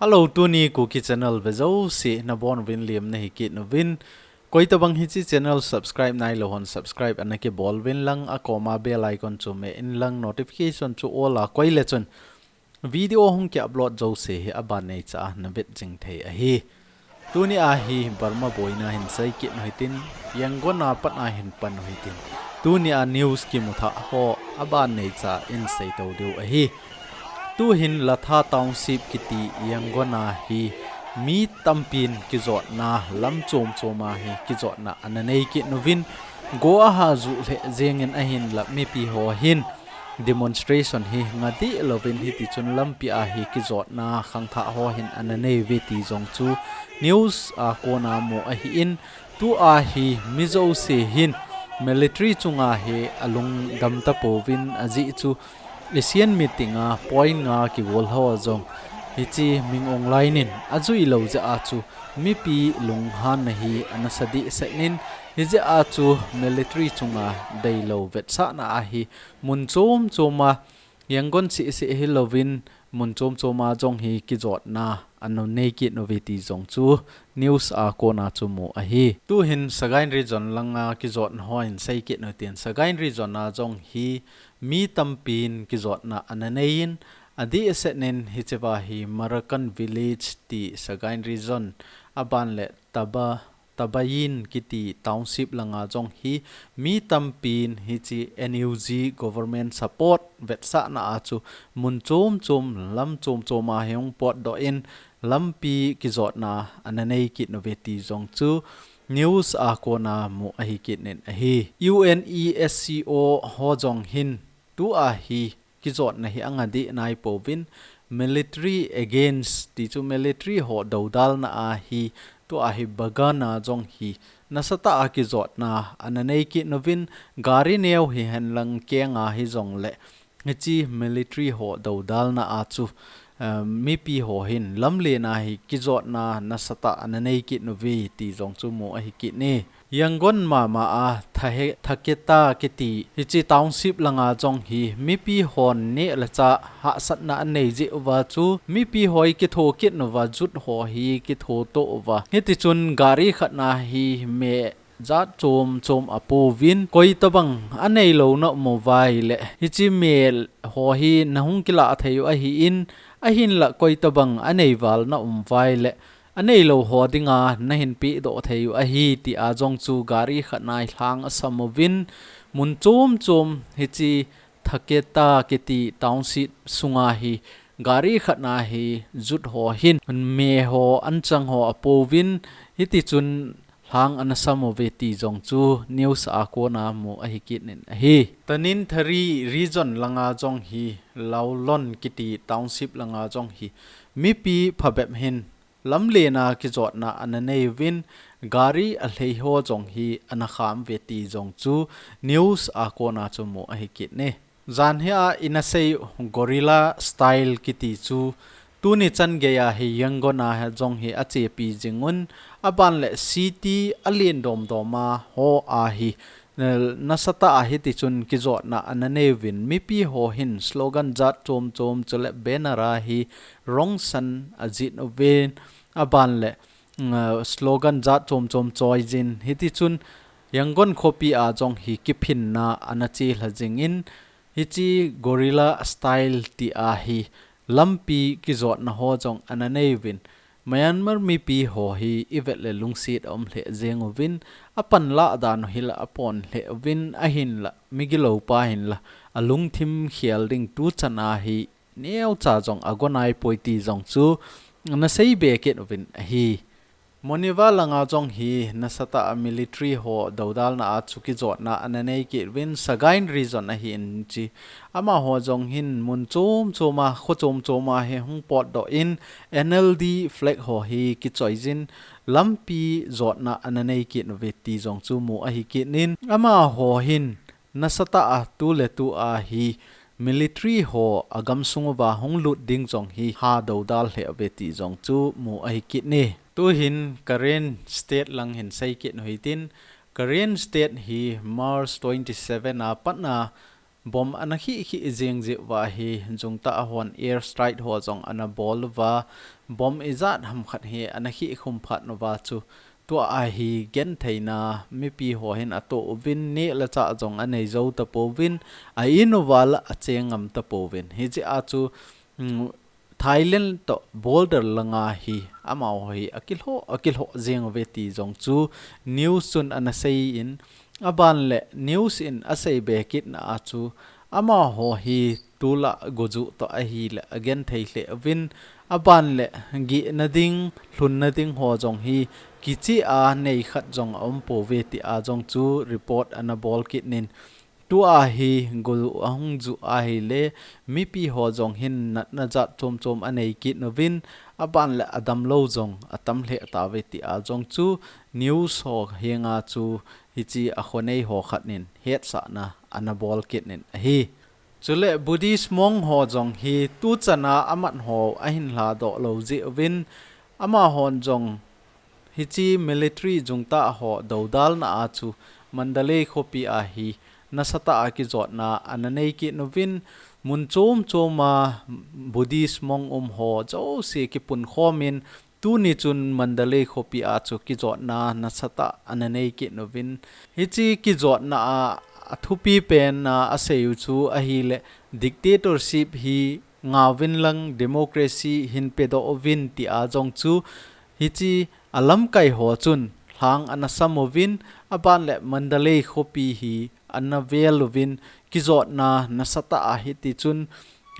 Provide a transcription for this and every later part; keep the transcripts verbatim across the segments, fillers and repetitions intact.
Hello, tuni Kuki channel ve jouse nabonchauvin lemna hi kit uvin. Koitabang hiche channel subscribe nailou hon subscribe ana kibol uvin lang, akoma bell icon chu me in lang, notification chu all a koi le chun video hung ki upload jouse hi aban neicha a navet jing thei ahi. Tuni a hi Burma boina hin sei kit u hitin, Yangon a pat a hin pan u hitin, tuni a news kimu thah ho aban neicha in sei to diu ahi. Tuhin Latha Township kiti Yangon a hi mi tampin kijotna lam chom chom a hi kijotna ana nei kit uvin, go aha ju lheh jengin ahinla mipi ho hin demonstration hi nga deh louvin hiti chun lampi a hi kijotna khangthah ho hin ana nei uve ti jong chu news a kona mu ahin, tua hi mi jouse hin military chunga hi alungdam tapouvin ajeh chu Asian meeting a point nga kigol ho jong hiche Min Aung Hlaing in ajui lou jeh a chu mipi lunghanna hi ana sa dehset in, hijeh a chu military chunga deilou vetsahna a hi mun chom chom a Yangon seh seh hilouvin mun chom chom a jong hi kijotna ana nei kit uve ti jong chu news a kona chu mu ahi. Tuhin Sagaing Region langa kijotna ho hin sei kit u hitin, Sagaing Region a jong hi mi tampin kijotna ana nei in, adehset in hichea hi Marakan Village ti Sagaing Region, aban le Taba Tabayin kiti township langa jong hi mi tampin hiche N U G government support vetsahna a chu mun chom chom lam chom chom a hi hung potdoh in lampi kijotna ana nei kit uve ti jong chu news a kona mu ahi kit in ahi. U N E S C O ho jong hin tua hi kijotna hi anga deh naipouvin, military against ti chu military ho doudalna a hi tua hi Bagan a jong hi nasatah a kijotna ana nei kit uvin, gari neo hihen lang keng a hijongle hiche military ho doudalna a chu, um, mipi ho hin lamlen a hi kijotna nasatah ana nei kit uve ti jong chu mu ahi kit e. Yangon mama a Thahe-, Thaketa kiti hiche township langa jong hi mipi hon neh le chah hahsatna anei jeh uva chu mipi ho hi kitho kit uva, jut ho hi kitho to uva. Hiti chun gari khat na hi me jat chom chom apouvin, koitabang anei louna um uva ahile hiche me ho hi nahung kilah thei u ahin, ahinla koitabang anei val na um uva ahile anei lou ho dinga nahin pehdoh thei u ahi, tia jong chu gari khat na hi lhang asam uvin, mun chom chom hiche Thaketa kiti township sunga hi gari khat na hi jut ho hin me ho anchang ho apouvin, hiti chun lhang ana sam uve ti jong chu news a kona mu ahi kit in ahi. Tanintharyi Region langa jong hi Laulon kiti township langa jong hi mipi phabep hin lamlen a kijotna ana nei uvin, gari alhei ho jong hi ana kham uve ti jong chu news a kona chu mu ahi kit e. Jan hi a ina sei u Guerrilla Style kiti chu tuni chan gei a hi Yangon a jong hi achepi jing un, aban le city alen dom dom a ho a hi, eh, nasatah a hiti chun kijotna ana nei uvin, mipi ho hin slogan jat chom chom chule banner a hi rongsan ajih uvin, aban le, mm, slogan jat chom chom choi jin, hiti chun Yangon khopi a jong hi kiphinna ana chelha jing in, hiche Guerrilla Style tia hi lampi kijotna ho jong ana nei uvin, Myanmar mipi ho hi ivet le lungset aum lheh jeng uvin, apanlah dan u hi la apon lheh uvin, ahinla migilou pa hin la alungthim khel ding tuchan a hi neocha jong ago naipoi ti jong chu ana sei be kit uvin ahi. Monivah langa jong hi nasatah a military ho doudalna a chu kijotna ana nei kit uvin, Sagaing Region ahin chi. Amaho jong hin mun chom chom a, kho chom chom a hi hung potdoh in, N L D flag ho hi kichoi jin, lampi jotna ana nei kit uve ti jong chu mu ahi kit in, amaho hin nasatah a tu le tu a hi military ho agamsung uva hung lut ding jong hi ha doudal lheh uve ti jong chu mu ahi kit e. Tuhin Karen State lang hin sei kit u hitin, Karen State hi March twenty seven a pat a Bomb ana khi khi jeng jeh uva hi, jungtah hon air strike ho jong ana bol uva, bomb ijat ham khat hi ana khi khum phat uva chu, tua hi gentheina mipi ho hin ato uvin, neh le chah jong anei jou tapouvin, a in uva la ache ngam tapouvin. Hijeh a chu, um, Thailand toh border langa hi, amaho hi akilhoh, akilhoh jeng uve ti jong chu news chun ana sei in, aban le news in asei be kitna a chu, amaho hi tulai gojuh toh ahile agenthei lheh uvin, aban le gihna ding, lhunna ding ho jong hi kicheh a nei khat jong aumpouve ti a jong chu report ana bol kit in, tua hi gojuh ahung juh ahile, mipi ho jong hin natna jat chom chom anei kit uvin, aban le adamlou jong atam lheh tauve ti a jong chu news ho henga chu hiche a khonei ho khat in hetsahna ana bol kit in ahi. Chule Buddhist monk ho jong hi tuchan a amat ho ahin lhadoh lou jeh uvin, amahon jong hiche military jungtah ho dodalna a chu Mandalay khopi a hi nasatah a kijotna ana nei kit uvin, mun chom chom a Buddhist monk um ho jouse kipunkhom in, tuni chun Mandalay khopi a chu kijotna nasatah ana nei kit uvin, hiche kijotna a, athupi pen a asei u chu ahile, dictatorship hi ngauvin lang democracy hin pedoh uvin ti a jong chu, hiche alamkai ho chun lhang ana sam uvin, aban le Mandalay khopi hi ana vel uvin, kijotna nasatah a hiti chun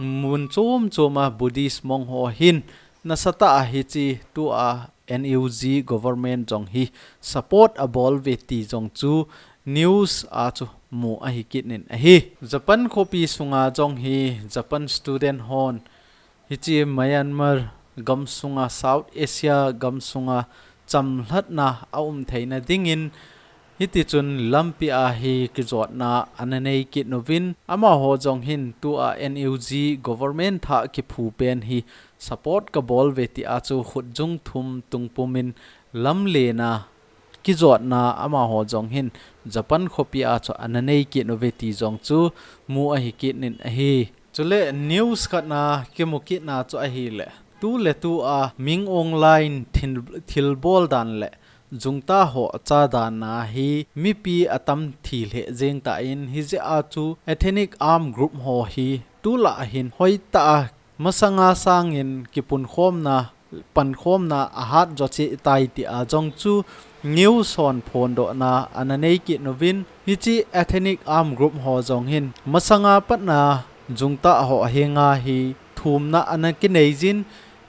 mun chom chom a Buddhist monk ho hin nasatah a hiche tua N U G government jong hi support abol uve ti jong chu news a chu mu ahi kit in ahi. Japan khopi sunga jong hi Japan student hon hiche Myanmar gam sunga, South Asia gam sunga chamlhatna aum theina dingin, hiti chun lampi a hi kijotna ana nei kit uvin, amaho jong hin tua N U G government thah kiphu pen hi support kabol uve ti a chu khutjung thum tung pum in lamlen a kijotna amaho jong hin Japan khopi a chu ana nei kit uve ti jong chu mu ahi kit in ahi. Chule news khat na kimu kitna chu ahile, tu le tu a Min Aung Hlaing thil, thilbol dan le jungtah ho acha dan a hi mipi atam thi lheh jeng tan, hijeh a chu ethnic armed group ho hi tulai hin hoitah a masanga sangin kipunkhomna, pankhomna ahat jo cheh tai ti a jong chu news hon phondohna ana nei kit uvin, hiche ethnic armed group ho jong hin masanga pat a jungtah ho henga hi thumna ana kinei jin,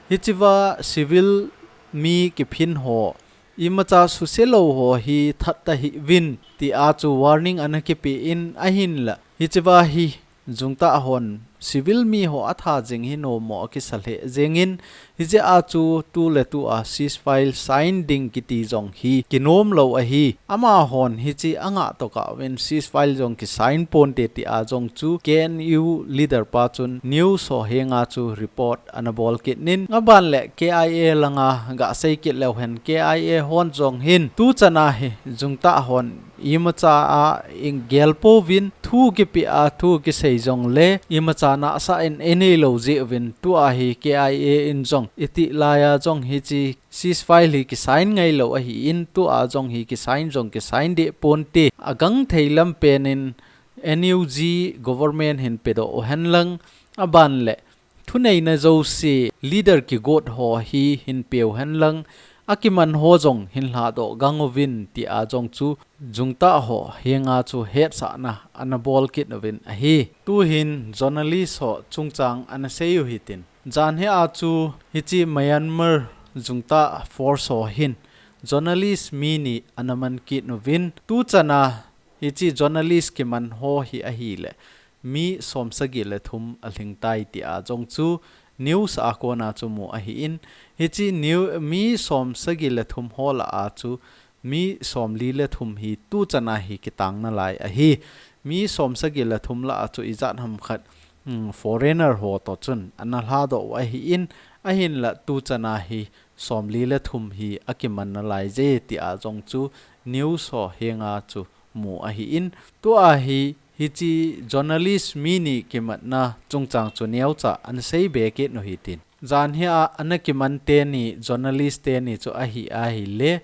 hichea civil mi kiphin ho imacha suse lou ho hi that tahih uvin ti a chu warning ana kipe in, ahinla hichea hi jungtah hon civil mi ho atha jing hi nommo akisa lheh jeng in, hijeh a chu tu le tu a ceasefire sign ding kiti jong hi kinom lou ahi. Amahon hiche angah tokah uvin ceasefire jong kisign ponte ti a jong chu K N U leader pa chun news ho henga chu report ana bol kit in, aban le K I A langa gasei kit leu hen, K I A hon jong hin tuchan a hi jungtah hon imacha a eingel pouvin, thu kipe a thu kisei jongle imacha nasa in einei lou jeh uvin, tua hi K I A in jong itih laiya jong hiche ceasefire hi kisign ngailou ahin, tua jong hi kisign jong kisign deh ponte, agangthei lam pen in N U G government hin pedoh uhen lang, aban le thuneina jouse leader kigot ho hi hin peu hen lang, akiman ho jong hin lhadoh gang uvin ti a jong chu jungtah ho henga chu hetsahna ana bol kit uvin ahi. Tuhin journalist ho chungchang ana sei u hitin, jan hi a chu hiche Myanmar jungtah force ho hin journalist mi ni ana man kit uvin, tuchan a hiche journalist kiman ho hi ahile mi somsagi le thum alhing tai ti a jong chu news a kona chu mu ahin, hiche new, mi somsagi le thum ho lah a chu mi somli le thum hi tuchan a hi kitang nalai ahi. Mi somsagi le thum lah a chu ijat ham khat, um, foreigner ho toh chun ana lhadoh u ahin, ahinla tuchan a hi somli le thum hi akiman nalai je ti a jong chu news ho henga chu mu ahin, tua hi Hiche journalist mi ni kimatna chungchang chu neocha ana seibe kit u hitin. Jan hi a ana kiman teni journalist teni chu ahi ahile,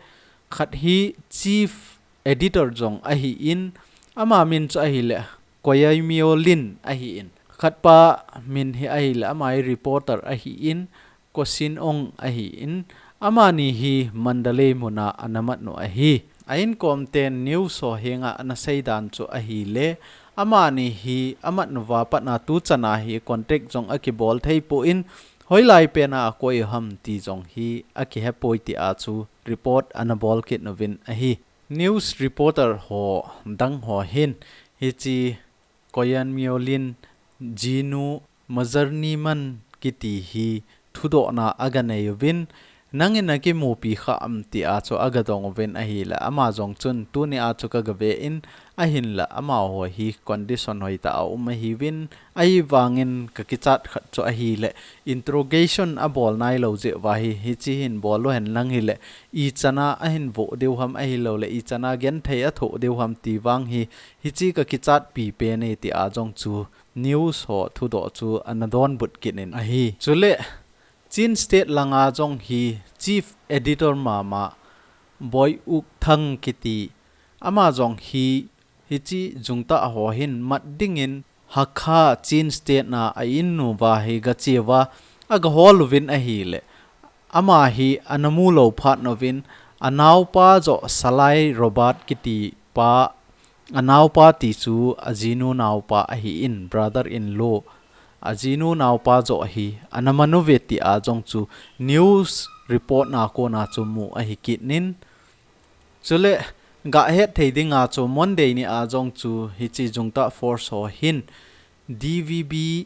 khat hi chief editor jong ahin, ama min chu ahile Koyamyo Lin ahin. Khatpa min hi ahile ama hi reporter ahin, Kosin Ong ahin, amani hi Mandalay muna ana mat u ahi. A inkom ten news ho henga ana seidan chu ahile, amani hi amat uva patna tuchana hi contact jong akibol thei poi, hoilai pena akoi u ham ti jong hi akihepoi tia chu report ana bol kit uvin ahi. News reporter ho dang ho hin hiche Koyamyo Lin jinu Mazarniman kiti hi thudohna aganei uvin, nangin nakimupi kha am tia chu agadong uvin ahile, ama jong chun tunia chu kagave in, ahinla amaho hi condition hoitah a um ahiuvin, ahivangin kakichat khat chu ahile, interrogation abol nailou jeh uva hi, hiche hin bol uhen lang hile, ichana ahin voh diu ham ahilouleh, ichana genthei athoh diu ham ti vang hi, hiche kakichatpi pen e tia jong chu news ho thudoh chu ana donbut kit in ahi. Chule, Chin State langa jong hi chief editor mama Boy Uk Thang kiti, ama jong hi hiche jungtah ho hin mat dingin Hakha Chin State na a in uva hi gache uva agahol uvin ahile, ama hi ana mulou phat uvin, anaopa joh Salai Robert kiti pa, anaopa ti chu ajinu naopa ahin, brother in law, ajinu naopa joh hi ana man uve tia jong chu news report na kona chu mu ahi kit in. Chule, gahet thei dinga chu Monday nia jong chu hiche jungtah force ho hin D V B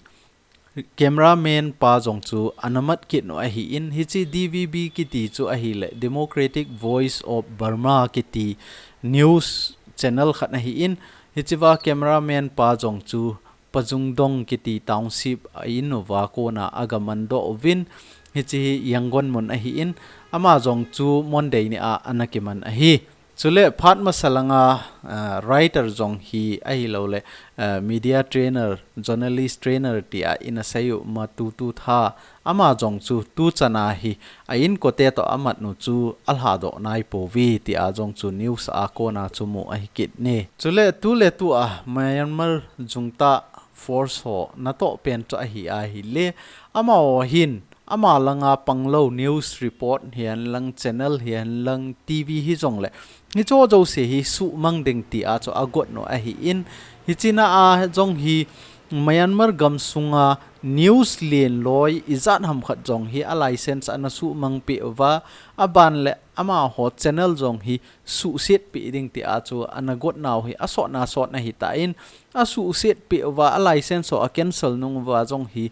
cameraman pa jong chu ana mat kit u ahin, hiche D V B kiti chu ahile Democratic Voice of Burma kiti news channel khat ahin, hichea cameraman pa jong chu Pajungdong kiti township a in uva kona agamandoh uvin, hiche hi Yangon mun ahin, ama jong chu Monday nia ana kiman ahi. Chule phat masa langa, ah, writer jong hi ahilouleh, ah, media trainer, journalist trainer tia ina seiyu Matutu Tha, ama jong chu tuchana hi a inkote toh amat u chu alhadoh naipouve tia jong chu news a kona chu mu ahi kit e. Chule tuletua Myanmar jungtah force ho natoh pen chu ahi ahile, amaho hin ama langa panglou news report hihen lang, channel hihen lang, T V hijongle, hicheho jouse hi suhmang ding tia chu agot u ahin, hichea jong hi Myanmar gamsunga news lenloi ijat ham khat jong hi a license ana suhmang peh uva, aban le amaho channel jong hi suhset peh ding tia chu ana got nau hi asotna sot ahitan, asuhset peh uva, a license ho a cancel nung uva jong hi,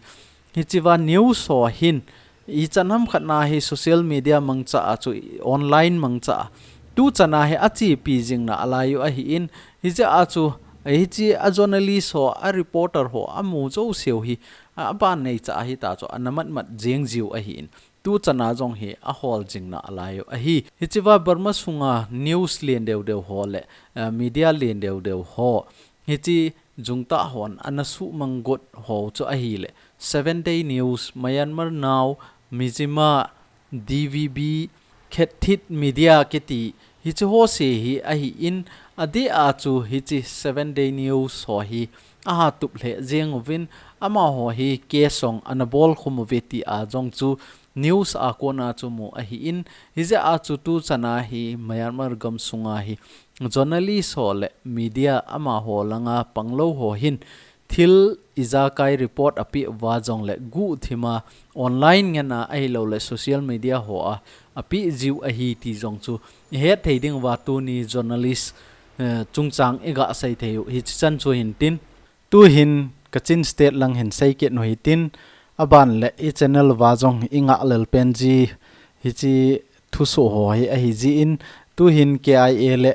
hichea news ho hin ichan ham khat na hi social media mangcha a chu, online mangcha a, tuchana hi achepi jing nalai u ahin, hijeh a chu, hiche a journalist ho, a reporter ho amu jouseu hi, a, aban neicha a hita chu ana matmat jeng jiu ahin, tuchana jong hi ahol jing nalai u ahi. Hichea Burma sunga news len deu deu ho le, eh, media len deu deu ho, hiche jungtah hon ana suhmang got ho chu ahile, Seven Day News, Myanmar Now, Mizzima, D V B, Khetthit Media kiti, hiche ho se hi ahin, adeh a chu hiche Seven Day News ho hi ahatup lheh jeng uvin, amaho hi case jong ana bolkhum uve tia jong chu news a kona chu mu ahin, hijeh a chu tuchana hi Myanmar gamsunga hi journalist ho le media amaho langa panglou ho hin thil ijakai report apeh uva jongle guhthima online ngena ahilouleh social media ho a apeh jiu ahi ti jong chu ihet thei ding uva tuni journalist, eh, chungchang iga sei thei u hiche chan chu hintin. Tuhin Kachin State lang hin sei kit u hitin, aban le i channel uva jong i ngah lel pen ji hiche thusoh ho hi ahi jin, tuhin K I A le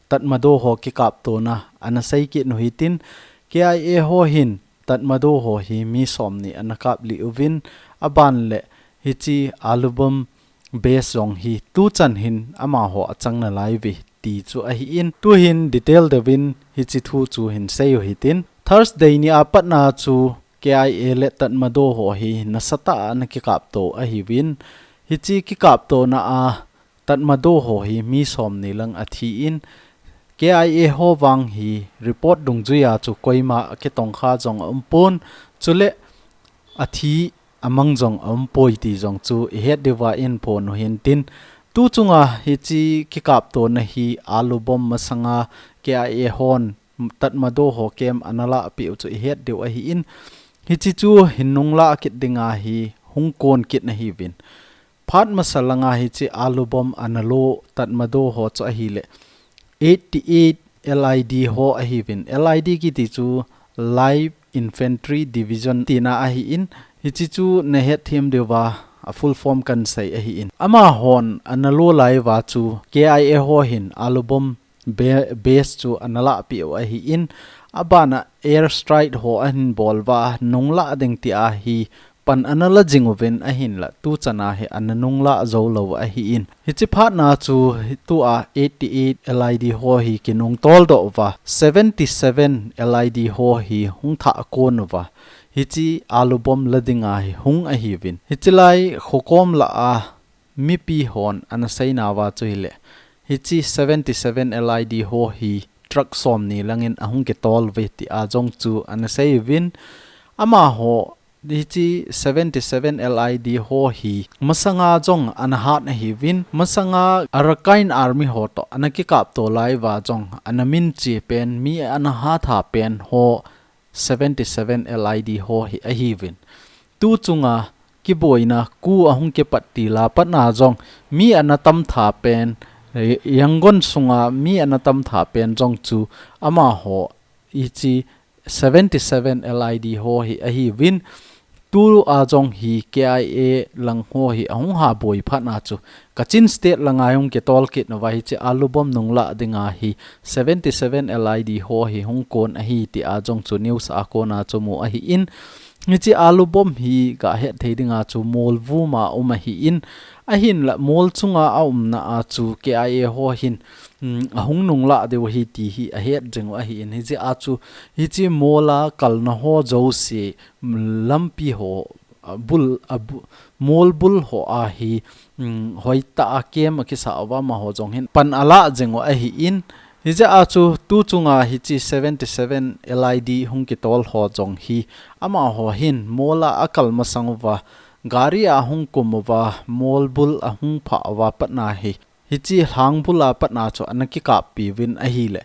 Tatmadaw ho kikaptona ana sei kit u hitin, K I A ho hin Tatmadaw ho hi mi somni ana kaplih uvin, aban le hiche Alubom base jong hi tuchan hin amaho achang nalai uve ti chu ahi in, tuhin detail deuvin hiche thu chu hin sei u hitin. Thursday ni a patna chu K I A le Tatmadaw ho hi nasatah a ana kikapto ahiuvin, hiche kikaptona a Tatmadaw ho hi mi somni lang athi in, K I A ho vang hi report dungjuia chu koima akitongkha jong aumpon, chule athi amang jong aumpoi ti jong chu ihet diuva inphon u hintin. Tu chunga hiche kikaptona hi alu bomb masanga K I A hon Tatmadaw ho camp ana lahpeh u chu ihet diu ahi in, hiche chu hin nunglah kit dinga hi hung kon kit nahiuvin. Phat masa langa hiche alu bomb ana lo Tatmadaw ho chu ahile eighty-eight L I D ho ahiuvin. L I D kiti chu Light Infantry Division tina ahi in, hiche chu nahet them diuva a full form kahin sei ahi in. Amahon ana lo laiuva chu K I A ho hin alu bomb be-, base chu ana lahpeh u ahi in, abana air strike ho ahin bol uva nunglah ding tia hi pan ana la jing uvin ahinla tuchana hi ana nunglah jou lou ahi in. Hiche phatna chu tua eighty-eight L I D ho hi kinungtol doh uva seventy-seven L I D ho hi hung thah kon uva hiche alu bomb la dinga hi hung ahiuvin. Hiche lai khokom lah a mipi hon ana seinauva chu hile, hiche seventy-seven L I D ho hi truck somni langin ahung kitol uve tia jong chu ana seiuvin. Amaho hiche seventy-seven L I D ho hi masanga jong ana hat ahiuvin, masanga Arakan Army ho toh ana kikapto laiuva jong ana minche pen, mi ana hatha pen ho seventy-seven L I D ho hi ahiuvin. Tu chunga kiboina khu ahung kipat til a patna jong mi ana tamtha pen, eh, Yangon sunga mi ana tamtha pen jong chu amaho hiche seventy-seven L I D ho hi ahiuvin. Tua jong hi K I A lang ho hi ahung haboi phatna chu Kachin State langa hung kitol kit nauva hiche alu bomb nunglah dinga hi seventy-seven L I D ho hi hung kon ahi tia jong chu news a kona chu mu ahi in, hiche alu bomb hi gahet thei dinga chu mol vuma um ahi in, ahinla mol chunga aumna a chu K I A ho hin, um, ahung nunglah diu ahi ti hi ahet jing u ahi in, hiche a chu hiche mol a kalna ho jouse, um, lampi ho, a bul, a bu-, mol bul ho a hi, um, hoitah a camp akisa uva amaho jong hin pan alah jing u ahi in, hijeh a chu tu chunga hiche seventy-seven L I D hung kitol ho jong hi amaho hin mol a akal masang uva, gari a hung kum uva, mol bul ahung phah uva patna hi, hiche lhang bul a patna chu ana kikappi uvin ahile,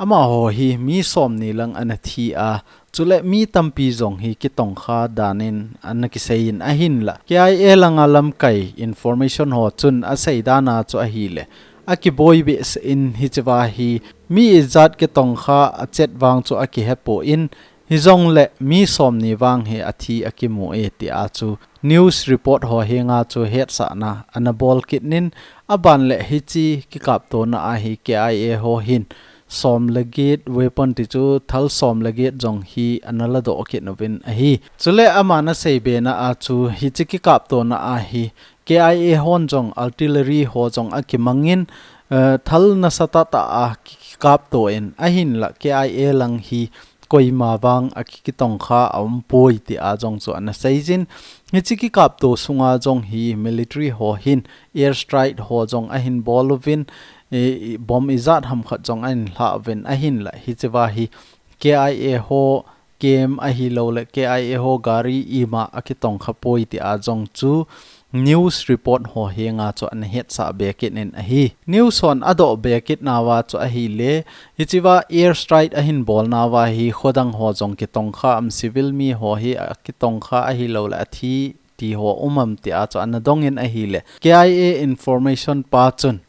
amaho hi mi somni lang ana thi a, chule mi tampi jong hi kitongkha dan in ana kisei in ahinla, K I A langa lamkai information ho chun asei dan a chu ahile, akiboi behseh in hichea hi mi ijat kitongkha achet vang chu akihepon, hijongle mi somni vang hi athi akimu e tia chu news report ho henga chu hetsahna ana bol kit in, aban le hiche kikaptona a hi K I A ho hin som le get weapon ti chu thal som le get jong hi ana ladoh kit uvin ahi. Chule aman asei bena a chu hiche kikaptona a hi K I A hon jong artillery ho jong akimangin, eh, thal nasatah tah a ki-, kikapto in ahinla K I A lang hi koima vang a ki-, kitongkha aumpoi tia jong chu ana seijin. Hiche kikapto sunga jong hi military ho hin air strike ho jong ahin bol uvin, eh, bomb ijat hamkhat jong ahin lhah uvin ahinla, hichea hi K I A ho camp ahilouleh K I A ho gari ima akitongkha poi tia jong chu news report ho henga chu ana hetsah be kit in ahi. News hon adoh be kit nauva chu ahile, hichea air strike ahin bol nauva hi khodang ho jong kitongkha am, civil mi ho hi akitongkha ahilouleh athi ti ho um am tia chu ana dong in ahile, K I A information pa chun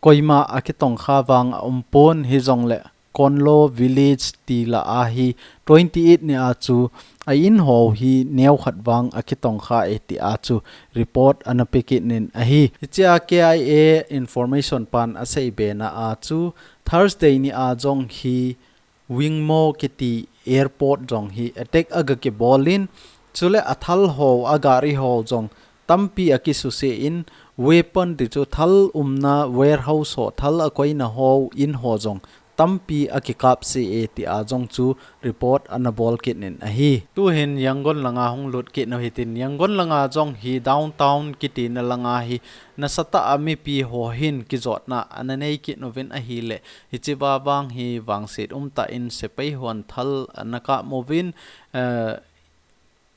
koima akitongkha vang aumpon, hijongle Konlo village ti lah a hi twenty-eight ni a chu a in ho hi neokhat vang akitongkha e tia chu report ana pe kit in ahi. Hichea K I A information pan asei bena a chu Thursday ni a jong hi Wingmo kiti airport jong hi attack aga kibol in, chule athal ho, agari ho jong tampi akisuse in, Weapon ti chu thal umna warehouse ho, thal akoina ho, in ho jong tampi akikap sih e tia jong chu report ana bol kit in ahi. Tuhin Yangon langa hung lut kit u hitin, Yangon langa jong hi downtown kitina langa hi nasatah a mipi ho hin kijotna ana nei kit uvin ahileh, hiche vavang hi vangset umtah in sepai hon thal ana kap uvin, eh,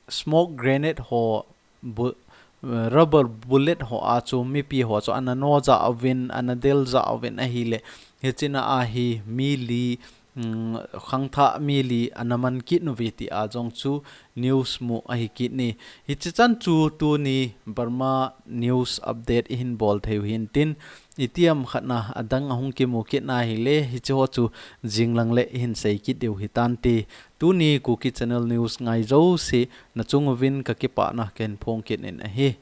smoke grenade ho, bu-, rubber bullet ho a chu mipi ho chu ana noja uvin, ana delja uvin ahileh, hichena a hi mi li, mm, khangthah mi li ana man kit uve tia jong chu news mu ahi kit in. Hiche chan chu tuni Burma news update ihin bol thei u hintin, itiham khatna adang ahung kimu kit na hileh, hiche ho chu jinglang leh ihin sei kit diu hitante. Tuni Kuki Channel News ngai jouse nachung uvin kakipana kahin phong kit in ahi.